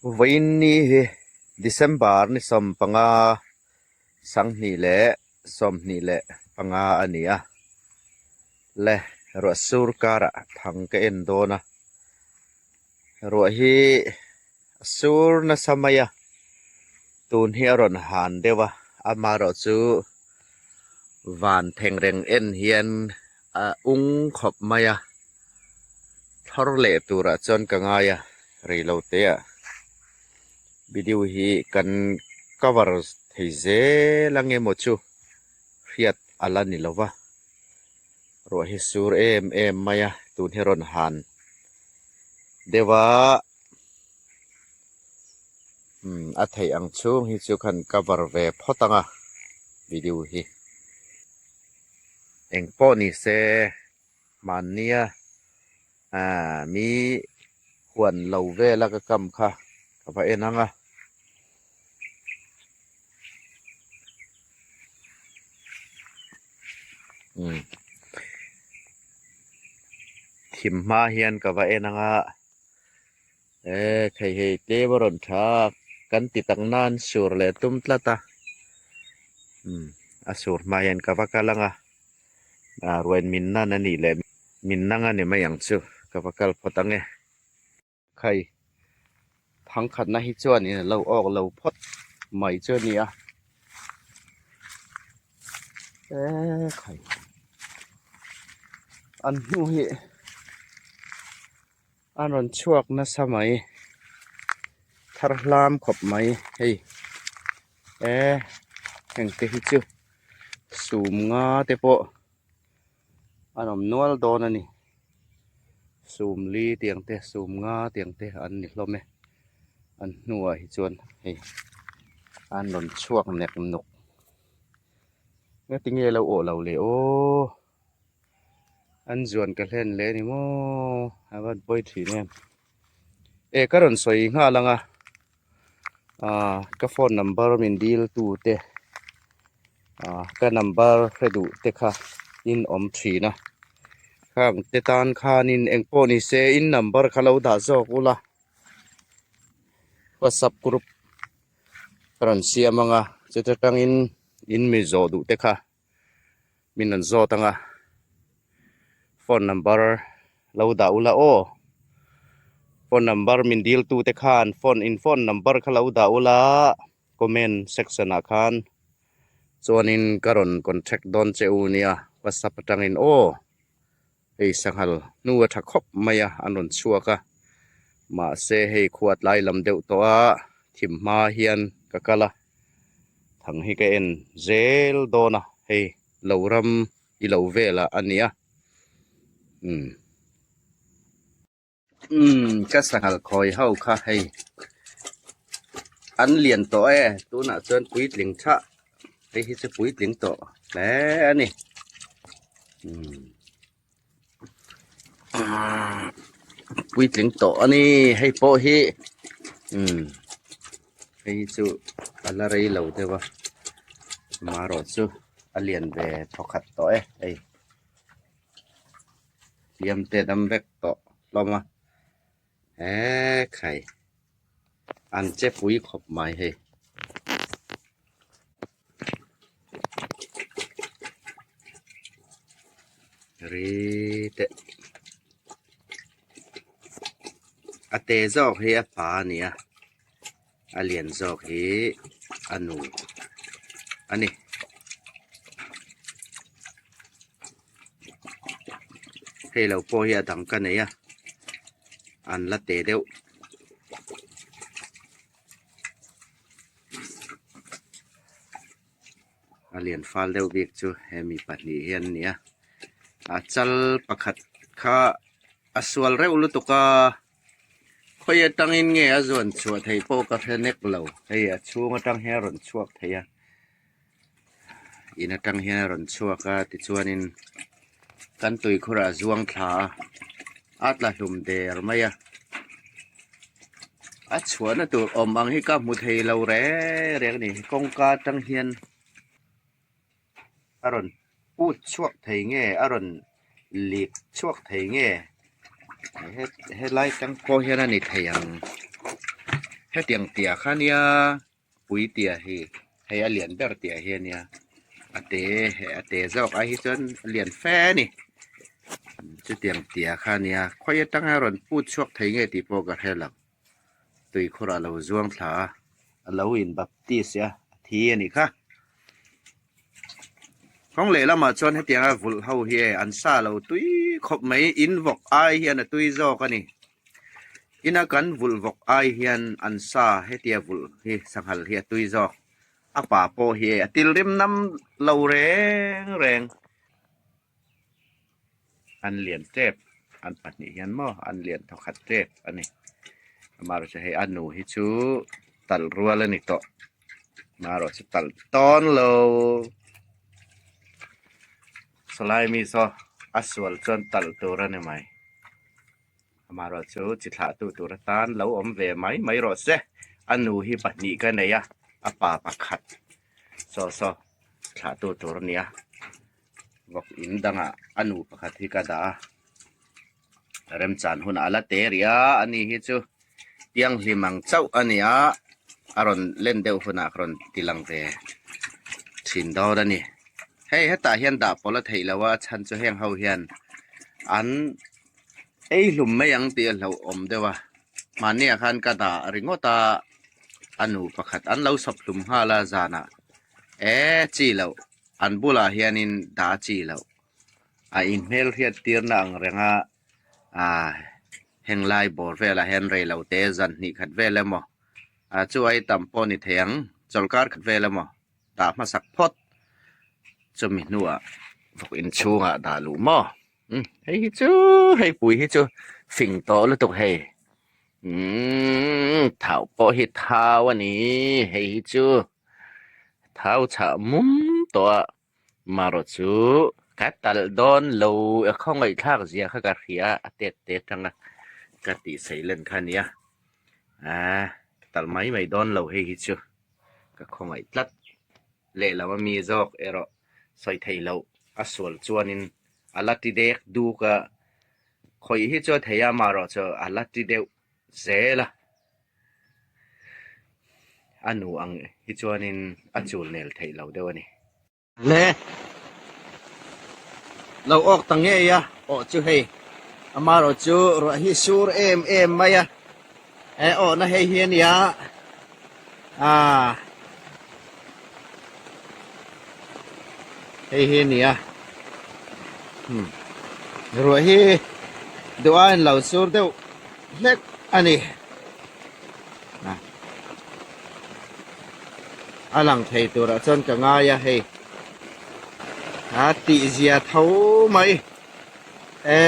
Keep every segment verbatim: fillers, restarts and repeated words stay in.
Vawiin ni hi December ni sawmpanga, sanghni le sawmhni le panga a ni a. Le, ruah sur kara thang ka en dawn a. Ruah hi a sur nasa mai a. Tun hi a rawn han deu a. Amarawh chu van theng reng en hian a ung khawp mai a. Thlawr leh turah chuan ka ngai a, rei lo te a. Video hi kan cover thei zel ang emaw chu hriat a la ni lo va. Ruah hi sur em em mai a, tun hi rawn han deu a. Hmm, a theih ang chhung hi chu kan cover ve phawt ang a, video hi. Engpawh ni se, hmannia, a, mi huan lo vela ka kam kha ka va en ang a. Hmm. Thim hma hian ka va en ang a. E, khai hei tlem a rawn ṭha, kan ti tak nan sur leh tum tlat a. Hmm, a sur hma hian ka va kal ang a. A, ruain min nan a nih leh, min nang a ni mai ang chu, ka va kal phawt ang e. Khai, thang khatna hi chuan in a lo awk lo phawt mai chu a ni a. E, khai. An hnu hi an rawn chhuak nasa mai, thar hlam khawp mai hei. E, heng te hi chu sum nga te pawh an awm nual dawn a ni. Sum li tiang te, sum nga tiang te an ni hlawm e. An hnuah hi chuan hei an rawn chhuak nek nuk. Engtin nge lo awh lo le aw. An zuan ka hlen leh ni maw? A van pawi ṭhin em. E, ka rawn sawi nghal ang a. A, ka phone number min dil tu te. A, ka number hre duh te kha in awm ṭhin a. Khang te tan khan in engpawh ni se in number kha lo dah zawk ula. WhatsApp group ka rawn siam ang a. Chuta ṭangin in mi zawh duh te kha min rawn zawt ang a. Phone number lo dah ula aw. Phone number min dil tu te khan phone in phone number kha lo dah ula. Comment section ah khan chuanin ka rawn contact dawn che u nia. WhatsApp aṭangin aw. Hei sanghal hnu a ṭha khawp mai a, an rawn chhuak a. Mahse hei khuat lai lam deuh tawh a, thim hma hian ka kal a. Thang hi ka en zel dawn a, hei lo ram i lo vel a a ni a. Hmm. Hmm, ka sanghal khawi ho kha hei an lian tawh e, tunah chuan puitling ṭha. Hei hi chu puitling tawh hle a ni. Hmm. Puitling tawh a ni, hei pawh hi. Hmm. Hei chu a la rei lo deuh a. Amarawh chu a lian ve thawkhat tawh e, hei. Hliam te dam vek tawh hlawm a. E khai. An che pui khawp mai hei. Ri te. A te zawk hi a pa a ni a. A lian zawk hi a nu a ni. Hei lo pawh hi a dang ka nei a. An la te deuh. A lian fal deuh bik chu hemi pahnih hian nia. A chal pakhat kha a sual reuh lutuk a. Khawi aṭangin nge a zuan chhuah thei pawh ka hre nek lo. Hei a chhung aṭang hian a rawn chhuak thei a. In aṭang hian a rawn chhuak a, tichuanin kan tuikhurah a zuang thla a, a tla hlum der mai a. A chhuahna tur awm ang hi ka hmu thei lo reng reng a ni. Kawngka aṭang hian a rawn put chhuak thei nge, a rawn lik chhuak thei nge. He, helai tang pawh hian a ni thei ang. Hetiang tia kha nia, pui tia hi, hei a lian ber tia hi a nia. A te, he a te zawk a hi chuan a lian fe ni. Chutiang tia kha nia, khawi atanga rawn put chhuak thei nge tih pawh ka hre lo. Tuikhur a lo zuang thla a, a lo in baptise a, a thi a ni kha. Kawng leh lamah chuan hetianga vulh ho hi e, an sa lo tui khawp mai, in vawk ai hian a tui zawk a ni. Ina kan vulh vawk ai hian an sa hetia vulh hi, sanghal hi a tui zawk. A pa pawh hi e, a til rim nam lo reng reng. An lian tep, an pahnih hian maw, an lian thawkhat tep a ni. Amaherawhchu hei a nu hi chu tal rual a ni tawh. Amaherawhchu tal tawn lo. Salai mi saw a sual chuan tal tur a ni mai. Amaherawhchu chi thlahtu tur atan lo awm ve mai mai rawh se. A nu hi pahnih ka nei a, a pa pakhat. Saw saw, chi thlahtu tur a nia. Vawk in dangah a nu pakhat hi ka dah a. Remchan hunah a la te ria, ani hi chu tiang hlim ang chauh a nia. A rawn len deuh hunah ka rawn ti lang ve ṭhin dawn a ni. Hei, hetah hian dah pawlh a theih lo a, a chhan chu heng ho hian an ei hlum mai ang tih a hlauhawm deuh a. Mahnia khan ka dah ringawt a, a nu pakhat an lo sawp hlum nghal a zanah. E, chi lo, an bulah hianin dah chi lo. A inhmelhriattirna ang renga, a, heng lai bawr velah hian rei lo te zan hnih khat vel emaw, a, chu ai tam pawh ni thei ang, chawlhkar khat vel emaw, dah hmasak phawt. Chumi hnuah vawk in chhungah dah luh maw? Hmm, hei hi chu, hei pui hi chu fing tawh lutuk hei. Hmm, thau pawh hi thau a ni, hei hi chu. Thau chhah mum tawh a, amaherawhchu ka tal dawn lo, a khawngaih thlak zia kha ka hria, a tet te tanga ka tih sei len kha nia. A, ka tal mai mai dawn lo hei hi chu. Ka khawngaih tlat. Lehlama mi zawk erawh sawi thei lo. A sual chuanin a la ti dek duk a, khawih hi chu a thei a, amaherawhchu a la ti deuh zel a. A nu ang hi chuanin a chul nel theih lo deuh a ni. Le. Lo awk ta ngei a, awh chu hei. Amaherawhchu ruah hi sur em em mai a. E, awhna hei hi a nia. A. Hei hi a nia. Hmm. Ruah hi duh a inlo sur deuh hlek a ni. A. A lang thei turah chuan ka ngai a hei. A tih zia tho mai. E,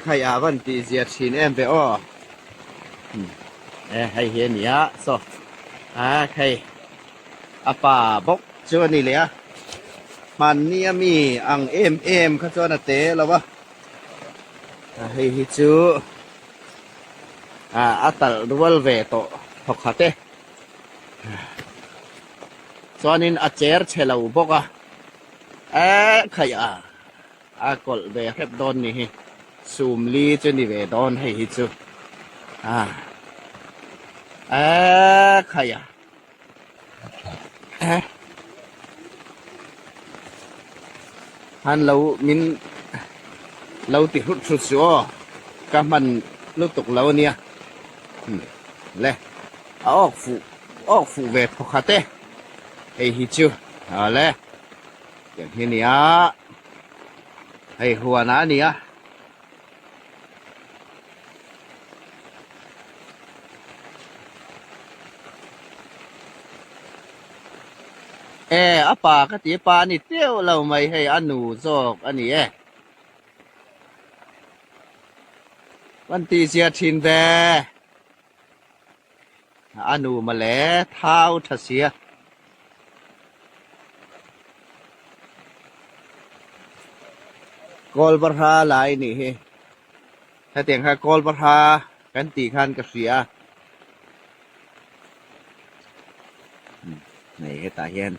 khai a van tih zia ṭhin em ve aw. Hmm. E, hei hi a nia, saw. A, khai. A pa bawk chu a ni leh a. Hmannia mi ang em em kha chuan a te lo a. A, hei hi chu. A, a tal rual ve tawh thawkhat e. Chuanin a cher chhe lo bawk a. E, khai a. A kawlh ve hrep dawn ni hi. Sum li chu ni ve dawn hei hi chu. A. A, khai a. A. Han lo min lo ti hrut hrut chu aw. Ka hman lutuk lo nia. Hmm. Le. A awk fuh, awk fuh ve thawkhat e. Hei hi chu. A le. Tiang hi nia. Hei huana a nia. E, a pa ka ti, pa ni teuh lo mai hei, a nu zawk a ni e. Kan tih zia ṭhin ve. A nu male thau ṭha sia. Kawlbarha lai ni hi. Hetiang kha Kawlbarha kan tih khan ka hria. Nei hetah hian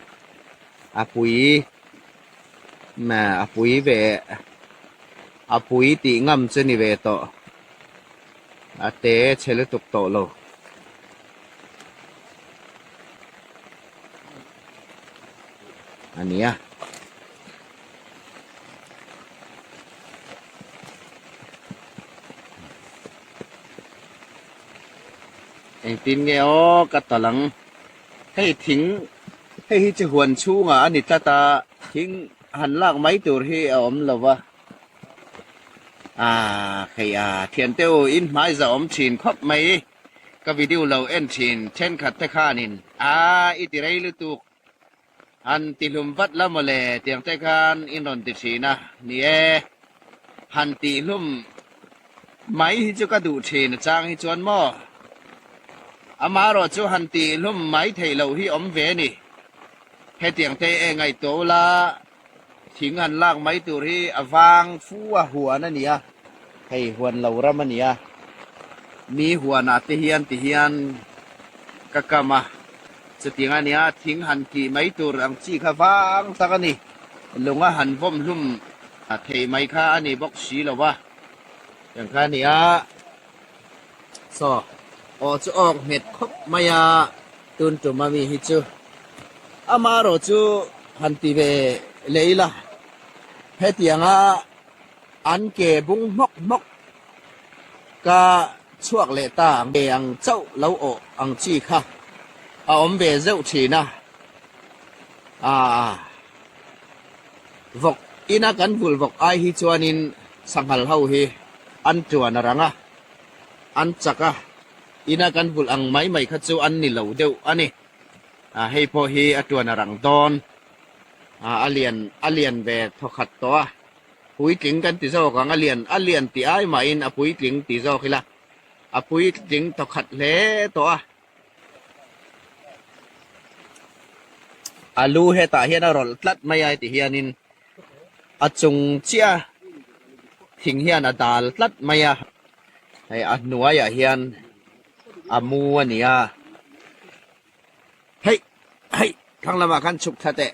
a pui, ma, a pui ve, a pui tih ngam chu ni ve tawh. A te chhe lutuk tawh lo. a nih a. Engtin nge aw ka ta lang. Hei thing, hei hi chu huan chhunga a ni tlat a, thing han lak mai tur hi a awm lo va. A, hei a, Thiante u, in hmai zat awm ṭhin khawp mai. Ka video lo en ṭhin, ṭhenkhat te khanin, a, i ti rei lutuk. Han ti hlum vat la maw le, tiang te khan in rawn ti ṭhin a ni e. Han ti hlum mai hi chu ka duh ṭhin a chang hi chuan maw. Amaherawhchu han ti hlum mai thei lo hi awm ve ni. Hetiang te e ngaihtuah ula, thing han lak mai tur hi a vang fu a, huan a ni a. Hei huan lo ram a ni a. Mi huanah te hian ti hian ka kam a. Chutiang a ni a, thing han ti mai tur ang chi kha vang tak a ni. Lunga han vawm hlum a thei mai kha a ni bawk si lo va. Tiang kha a ni a. Saw, aw chu awk nghet khawp mai a, tun tum a mi hi chu. Amaherawhchu han ti ve leh ila. Hetianga an ke bung hmawk hmawk ka chhuak leh ta ang, ke ang chauh lo awh ang chi kha a awm ve zeuh ṭhin a. A, vawk ina kan vulh vawk ai hi chuanin sanghal ho hi an ṭuan a rang a, an chak a, ina kan vulh ang mai mai kha chu an ni lo deuh a ni. A, hei pawh hi a ṭuan a rang dawn. A, a lian, a lian ve thawkhat tawh a. Puitling kan ti zawk ang, a lian, a lian ti ai mahin a puitling ti zawk ila. A puitling thawkhat hle tawh a. A lu hetah hian a rawlh tlat mai a, ti hianin a chung chiah thing hian a dal tlat mai a. Hei, a hnuaiah hian a mu a ni a. Hei, hei, thlang lamah kan chhuk thla teh.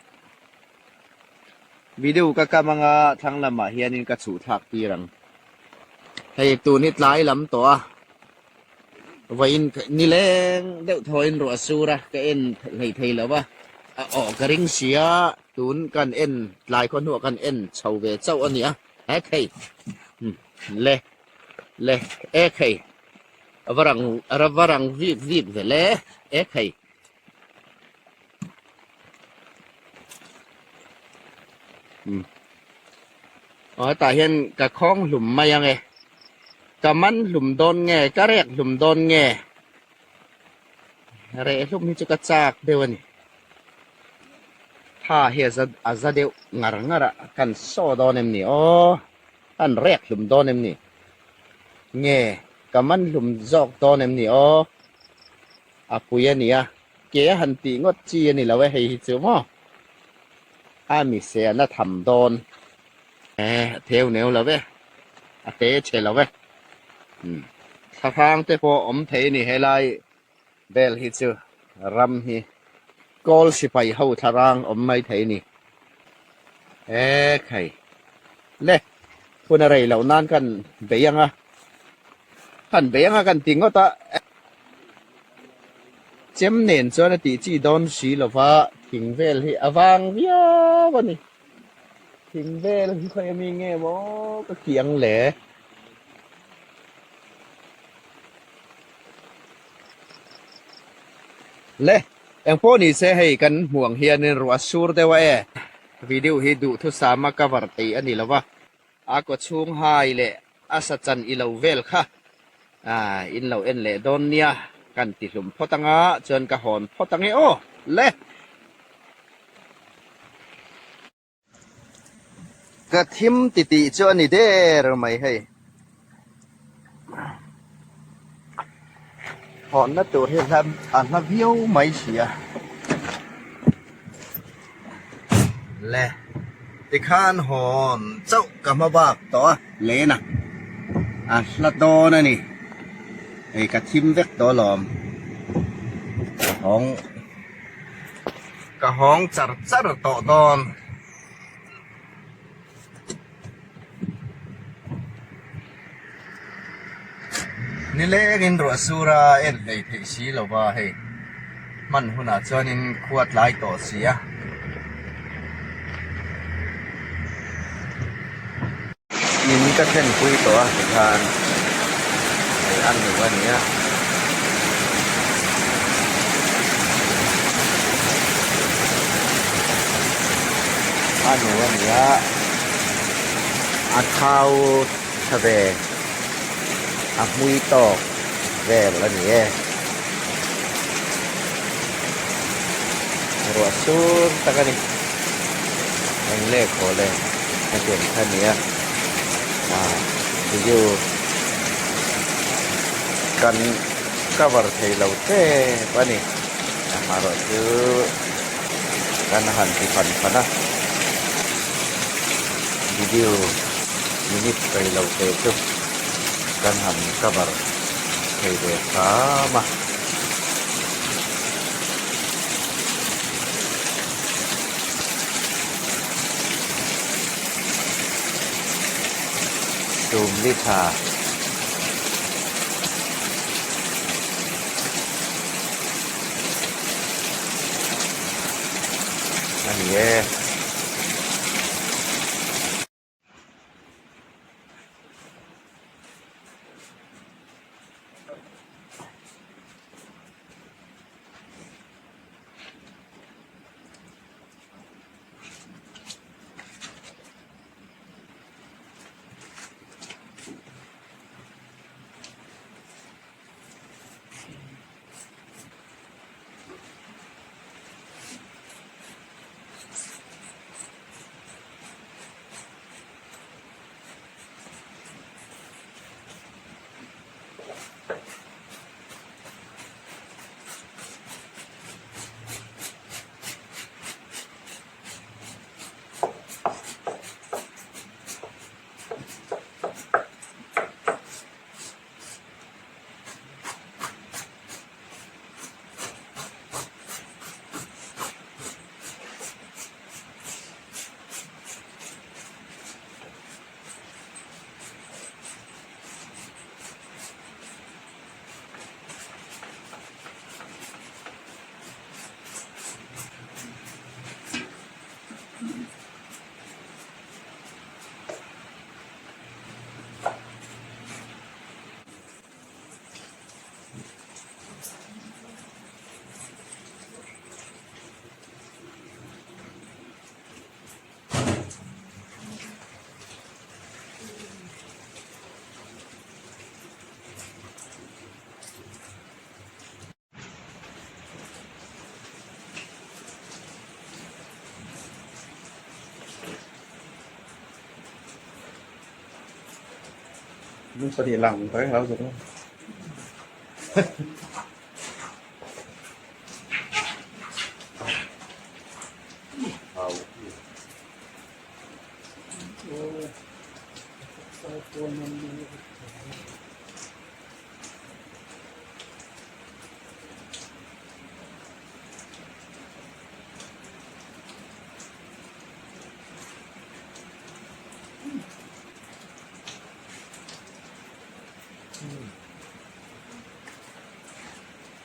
Video ka kam anga thlang lamah hianin ka chhuh thlak tir ang. Hei, tun hi tlai lam tawh a. Vawiin ni leng deuh thawin ruah sur a, ka en hlei thei lo va. A, aw, ka ring si a, tun kan en, tlai khaw hnuah kan en chho ve chauh a ni a. E khei. Hmm. Le. Le. E khei. A va rang, a ra va rang vip vip ve le. E khei. Hmm. Aw, tah hian ka khawng hlum mai ang e. Ka man hlum dawn nge, ka rek hlum dawn nge. Reh hlum hi chu ka chak deuh a ni. Tha hi a za, a za deuh ngar ngar a, kan saw dawn em ni aw. Kan rek hlum dawn em ni? Nge, ka man hlum zawk dawn em ni aw? A pui a ni a. Ke a han tih ngawt chi a ni lo e hei hi chu maw? A mi se a na tham dawn. E, a theu neu lo e. A te che lo e. Hmm. Thlarang te pawh awm thei a ni helai vel hi chu. Ram hi. Kawl sipai ho thlarang awm mai thei a ni. E khai. Le. Hun a rei lo nan kan bei ang a. Kan bei ang a kan ti ngawt a. Chem nen chuan a tih chi dawn si lo va, thing vel hi a vang viau a ni. Thing vel hi khawi a mi nge maw ka kiang le. Le, engpawh ni se hei kan hmuh ang hianin ruah sur deuh a e. Video hi duhthusama cover thei a ni lo va. A kawchhung hai leh a sa chan i lo vel kha. A, in lo en leh dawn nia, kan ti hlum phawt anga, chuan ka hawn phawt ang e aw. Le. Ka thim titih chu a ni der mai hei. Hawnna tur hi hla, a hla viau mai si a. Le, tikhan hawn chauh ka hma bak tawh a, lena. A hla dawn a ni. Hei ka thim vek tawh lawm. Hawng, ka hawng char char tawh dawn. Ni lengin ruah sura en hlei theih si lo va hei. Hman hunah chuanin khua tlai tawh si a. Ka thenpui tawh a, khan. Hei, a nu a nih a. A nu a nih a. A thau ṭha ve. A hmui tawk vel a ni e. Ruah sur tak a nih. Eng le khaw le. A tiang kha nia. A, video kan cover thei lo tep a nih. Amaherawhchu kan han ti fan fan a. Video minute rei lo te chu kan han cover thei ve ṭham a. Tum li ṭha. A ni e. Nun pahni lang ring ring lo chu.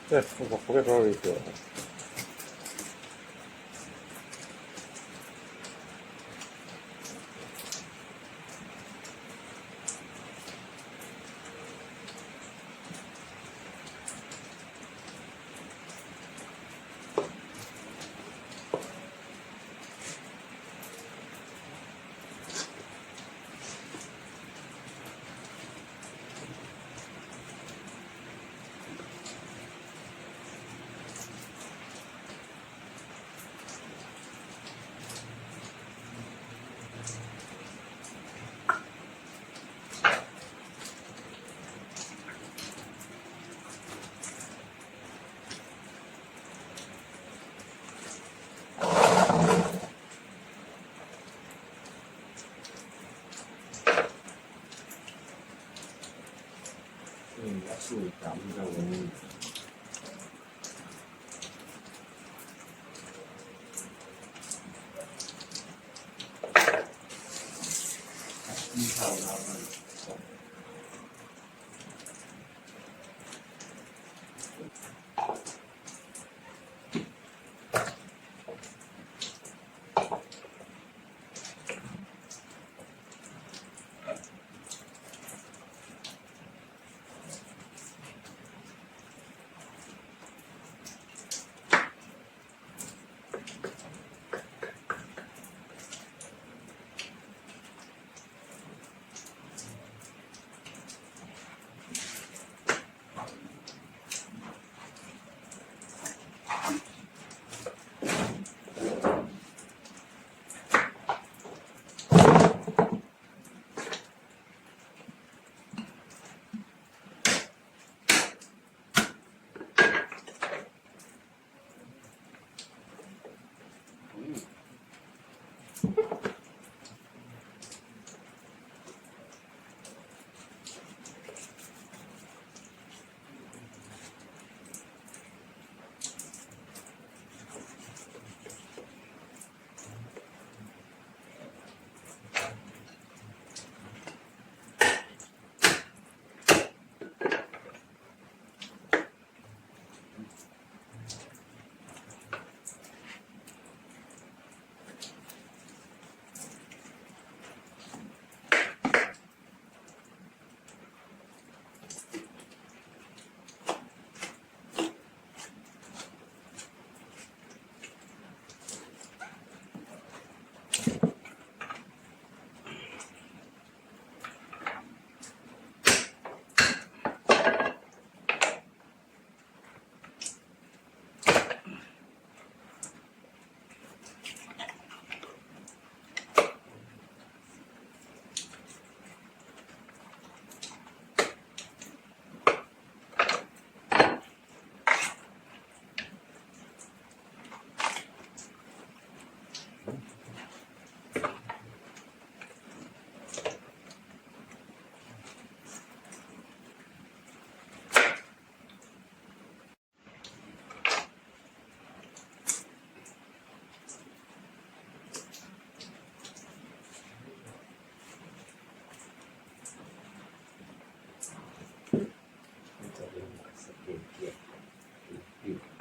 Yes, we'll forget all this.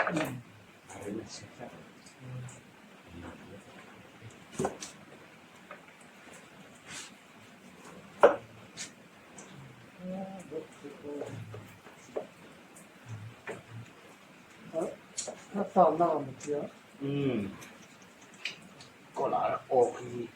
Ka tawlna awm tia. Hmm. Ko la ok hi.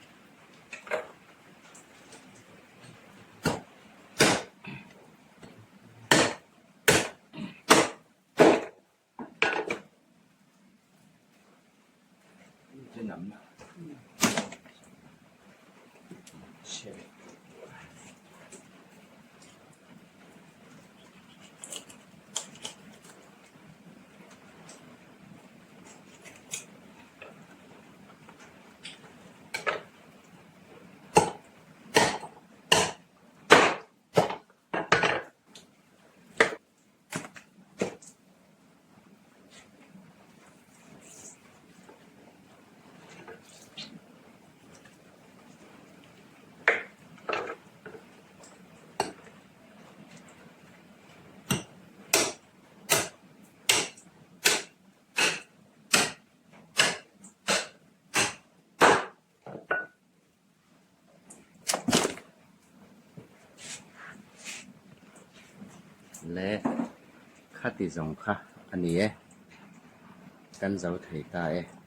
Le, khati zawng kha a ni e. Kan zo thei ta e.